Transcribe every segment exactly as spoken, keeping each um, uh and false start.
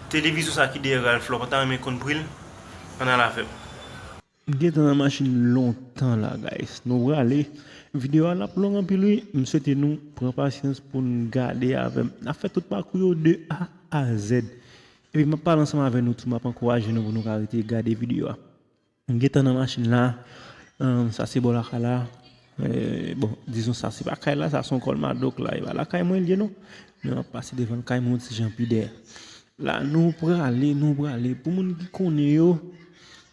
Televizyon sa ki dèyè Ralph la, ou pa ta renmen konn pri l? Ann al avè m. M gentan nan machin lontan la, guys. Nou prale. Videyo a l ap long anpil, wi. M swete nou pran pasyans pou n gade avè m. N ap fè tout pakou yo de A a Z. Epi m ap pale ansanm avè nou tou, m ap ankouraje nou pou nou ka rete gade videyo a. M gentan nan machin la. Ahn, sa se bò lakay la. Eh, bon, dizon sa se pa kay la, sa se yon kòl madòk la. E pa lakay mwen l ye non. Men m ap pase devan kay mwen yon ti jan pi dèyè. La, nou prale, nou prale. Pou moun ki konnen yo,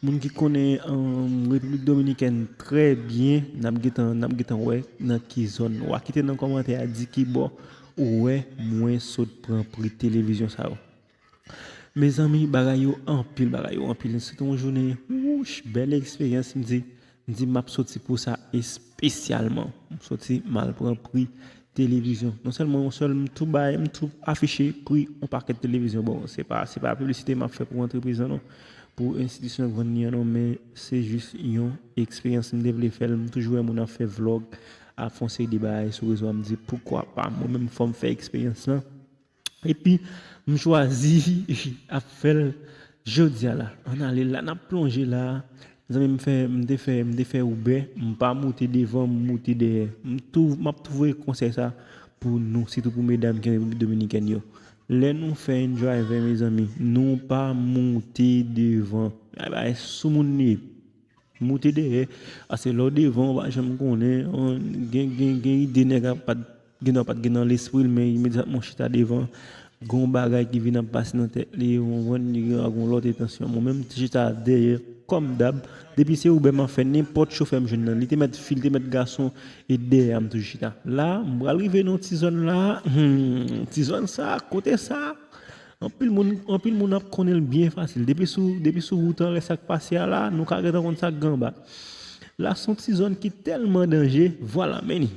moun ki konnen, ahn, Repiblik Dominikèn trè byen, n ap gentan, n ap gentan wè nan ki zòn. W a kite nan kòmantè a di ki bò ou wè mwen sot pran pri televizyon sa yo. Mezanmi, bagay yo anpil, bagay yo anpil. Se te yon jounen, wouch, bèl eksperyans, m di, m di m ap soti pou sa espesyalman. M soti m al pran pri televizyon. Non sèlman yon sèl, m tou bay, m tou afiche pri yon pakèt televizyon. Bon, se pa, se pa piblisite m ap fè pou antrepriz lan non, pou enstitisyon k vann li an non, men se jis yon eksperyans m te vle fè l. M toujou wè moun ap fè vlòg, ap fè yon seri de bagay sou rezo a, m di poukwa pa mwen menm, fò m fè eksperyans lan. Epi, m chwazi ap fè l jodi a la. Ann ale la, n ap plonje la. Zanmi m fè, m te fè, m te fè Uber, m pa moute devan, m moute dèyè. M tou, m ap tou voye konsèy sa pou nou, sitou pou medam ki an Repiblik Dominikèn yo. Lè nou fè Enjoy Vè, mezanmi, nou pa moute devan. Ay, bay sou moun li ye. Moute dèyè, paske lè w devan, w pa janm konnen, gen, gen, gen ide nèg a pa t, gen dwa pa t gen nan lespri l, men imedyatman w chita devan, gen yon bagay ki vin ap pase nan tèt li, w konprann, li gen yon lòt entansyon. Mwen menm, m te chita dèyè, kòm dab, depi se Uber m ap fè, nenpòt chofè m jwenn nan, li te mèt fi, li te mèt gason, e dèyè a m toujou chita. La, m pral rive nan ti zòn la, hmm, ti zòn sa, kote sa, anpil moun, anpil moun ap konnen l byen fasil. Depi sou, depi sou wout anlè sa k pase a la, nou ka gentan konn sa k gen anba. La, se yon ti zòn ki tèlman danje, vwala, men li.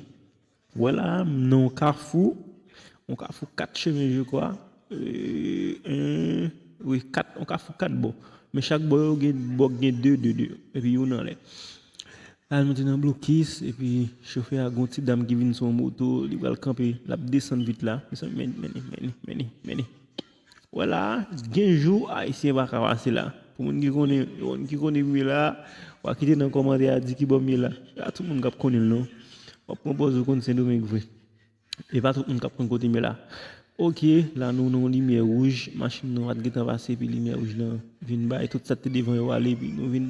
Wè la, m nan yon kafou, yon kafou kat chemen, je kwa. Euh, en, wi, kat, yon kafou kat bò. Men chak bò yo gen, bò gen de, de, de. Epi youn anlè. Al monte nan blokis, epi chofè a, gon ti dam ki vin sou yon moto, li pral kanpe, l ap desann vit la. Desann, men, men, men, men, men. Wè la, gen jou, Ayisyen pa ka pase la. Pou moun ki konnen, moun ki konnen m ye la, w a kite nan kòmantè a, di ki bò m ye la. A tout moun k ap konnen l non. W ap pran pòz ou konn Sendomeng vre. E pa tout moun k ap konn kote m ye la. Oke, la nou nan yon limyè wouj, machin nan pa t gentan pase, epi limyè wouj lan vin bay tout sa k te devan yo ale, epi nou vin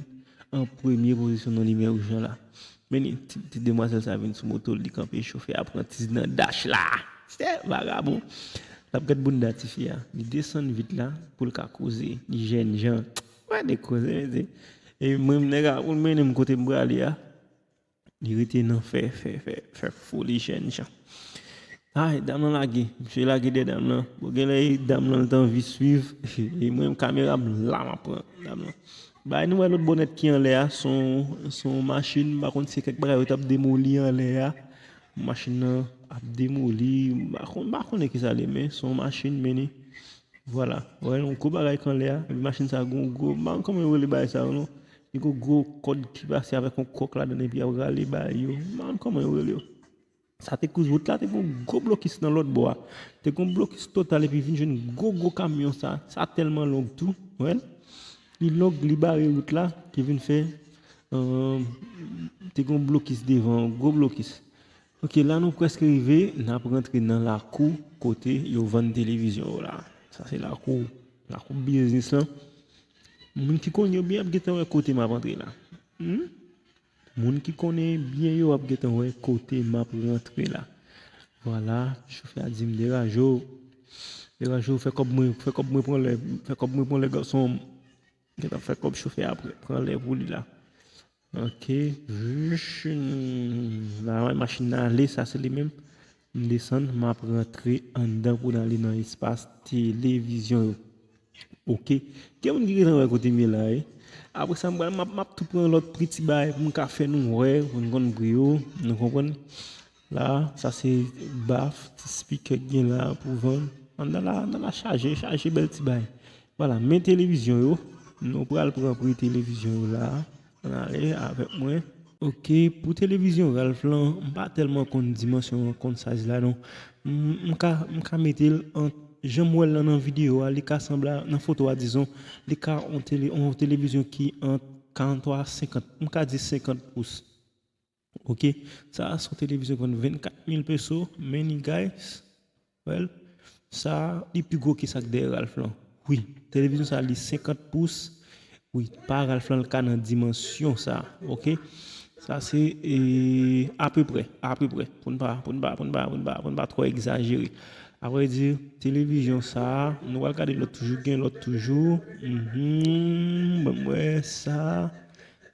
an premye pozisyon nan limyè wouj lan la. Men li, ti, ti demwazèl sa vin sou moto l, li kanpe, chofè a pran ti nan dach la. Se vagabon. L ap gad bounda tifi a. Li desann vit la pou l ka koze. Li jènjan. Wè de koze, mesye. E mwen, nèg a, pou l mennen m kote m prale a. Li rete nan fè, fè, fè, fè foli jènjan. Ay, dam lan lage. Misye lage dèyè dam lan. Bon, genlè e dam lan l t anvi swiv. E mwen, kamera m la, m ap pran dam lan. Bay nou wè lòt bò nèt ki anlè a, se yon, se yon machin, m pa konn si se kèk bagay yo t ap demoli anlè a. Machin nan ap demoli, m pa konn, m pa konnen kisa l ye, men se yon machin, men li, vwala. Wè yon gwo bagay k anlè a, epi machin sa gon gwo, m pa konn kòman yo rele bagay sa yo non. Li gon gwo kòd ki pase avèk yon kòk ladan l, epi y ap rale bagay yo. M pa konn kòman yo rele yo. Sa te kouz wout la, te gon gwo blokis nan lòt bò a. Te gon blokis total epi vin jwenn gwo gwo kamyon sa. Sa tèlman long tou, wè. Li long, li bare wout la, ki vin fè, euh, te gon blokis devan, gwo blokis. Oke, la nou prèske rive, n ap rantre nan lakou kote yo vann televizyon yo la. Sa se lakou, lakou biznis lan. Moun ki konnen yo byen ap gentan wè kote m ap antre la. Hmm? Moun ki konnen byen yo ap gentan wè kote m ap rantre la. Vwala, chofè a di m deraje w. Deraje w, fè kòb mwen, fè kòb mwen pran lè, fè kòb mwen pran lè gason m. Gentan fè kòb chofè a pran, pran lè pou li la. Oke. La, machin nan ale, sa se li menm. M desann, m ap rantre anndan pou n ale nan espas televizyon yo. Oke. Gen moun ki gentan wè kote m ye la, wi. Apre sa, m pral, m ap, m ap tou pran lòt pri ti bagay pou m ka fè nou wè, pou n konn pri yo, nou konprann. La, sa se baf, ti spikè k gen la pou vann. Anndan la, anndan la chaje, chaje bèl ti bagay. Vwala, men televizyon yo. Nou pral pran pri televizyon yo la. Ann ale avèk mwen. Oke, pou televizyon Ralph lan, m pa tèlman konn dimansyon an, konn size la non. M, m ka, m ka mete l ant Jan m wè l lan nan videyo a, li ka sanble a, nan foto a, dizon, li ka yon tele, yon televizyon ki ant karant twa a senkant. M ka di senkant pous. Ok, sa a se yon televizyon ki vann vennkat mil peso, many guys. Well, sa a, li pi gwo ke sa k dèyè Ralph lan. Wi, televizyon sa a, li senkant pous. Wi, pa Ralph lan, l ka nan dimansyon sa a. Ok, sa se, e, apeprè, apeprè. Pou n pa, pou n pa, pou n pa, pou n pa, pou n pa twò egzajere. Avrèdi, televizyon sa a, nou pral gade lòt toujou, gen lòt toujou. Mhm, ban m wè sa.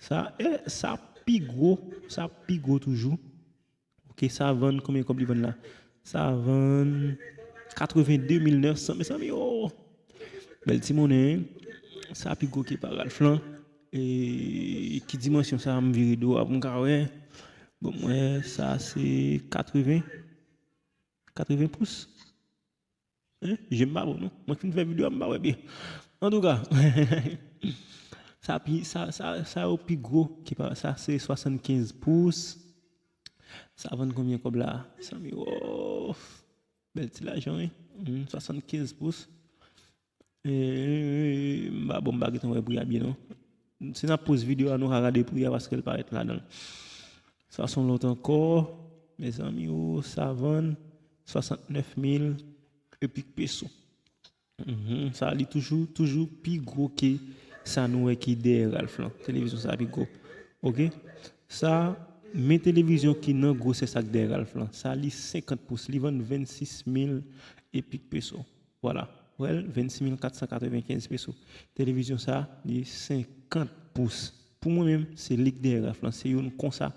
Sa, e, sa pi gwo, sa pi gwo toujou. Ok, sa vann, konbyen kòb li vann la? Sa vann katreven de mil nèf san, mezanmi, oh! Bèl ti monnen, wi. Sa pi gwo ke pa Ralph lan. E ki dimansyon sa, m vire do a pou m ka wè. Bon, m wè, sa se katreven, katreven pous. Hein? Je m pa bon, non. Mwen fin fè videyo a, m pa wè byen. Antouka, sa pi, sa, sa, sa yo pi gwo ke pa, sa se swasannkenz pous. Sa vann konbyen kòb la? San mil, oh! Bèl ti lajan, wi. Hmm, swasannkenz pous. E, m pa bon, m pa gentan wè pri a byen, non. Si n ap poz videyo a, nou ka gade pri a paske l parèt ladan l. Sa se yon lòt ankò, mezanmi, oh, sa vann swasantnèf mil e pik peso. Mhm, sa li toujou, toujou pi gwo ke sa nou wè ki dèyè Ralph lan. Televizyon sa pi gwo. Ok? Sa, men televizyon ki nan gwosè sa k dèyè Ralph lan. Sa li senkant pous, li vann vennsis mil e pik peso. Vwala. Well, vennsis mil kat san katrevenkenz peso. Televizyon sa, li senkant pous. Pou mwen menm, se li k dèyè Ralph lan. Se youn konsa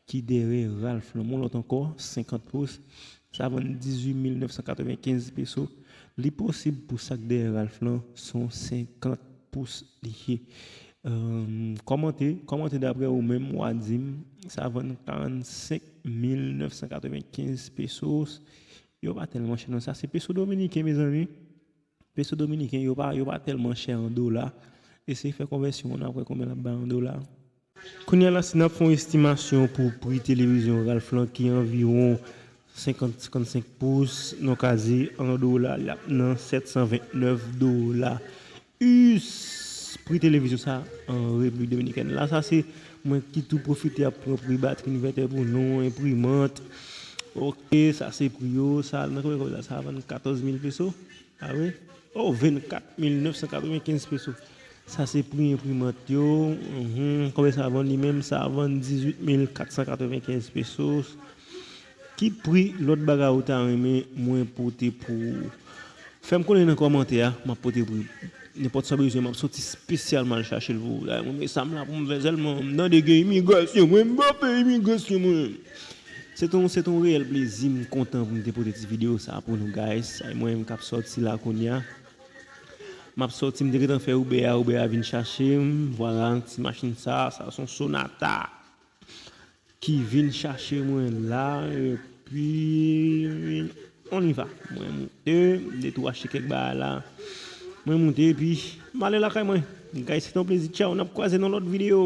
ki dèyè Ralph lan. Yon lòt ankò, senkant pous. Sa vann dizuit mil nèf san katrevenkenz peso. Li posib pou sa k dèyè Ralph lan, se yon senkant pous li ye. Euh, kòmante, kòmante daprè ou menm, w a di m, sa vann karannsenk mil nèf san katrevenkenz pesos. Yo pa tèlman chè non, sa se peso dominiken, mezanmi. Peso dominiken, yo pa, yo pa tèlman chè an dola. Eseye fè konvèsyon an, n ap wè konbyen l ap bay an dola. Kounye a la, si n ap fè yon estimasyon pou pri televizyon Ralph lan ki anviwon senkant, senkannsenk pous, nou ka di an dola, l ap nan sèt san vennèf dola. Us, pri televizyon sa an Repiblik Dominikèn. La, sa se mwen ki tou pwofite ap pran pri batri envètè pou nou, enprimant. Ok, sa se pri yo. Sa nan konbyen kòb la? Sa vann katòz mil peso. Ah wi? Oh, vennkat mil nèf san katrevenkenz peso. Sa se pri enprimant yo. Mhm. Konbyen sa vann li menm? Sa vann dizuit mil kat san katrevenkenz pesos. Ki pri lòt bagay ou ta renmen mwen pote pou ou? Fè m konnen nan kòmantè a, m ap pote pri. Nenpòt sa w bezwen, m ap soti espesyalman al chache l pou ou. Dayè, mwen, men sa m la pou m fè sèlman. M tande gen imigrasyon, mwen, m pa pè imigrasyon, mwen. Se t on, se t on reyèl plezi, m kontan pou m te pote ti videyo sa pou nou, guys. Sa e mwen menm k ap sòti la kounye a. M ap sòti, m te gentan fè Uber a, Uber a vin chache m. Vwala, ti machin sa, sa se yon Sonata ki vin chache mwen la, epi on y va. Mwen moute, m de tou achte kèk bagay la. Mwen moute, epi m ale lakay mwen. Guys, se t on plezi. Tchaw, n ap kwaze nan lòt videyo.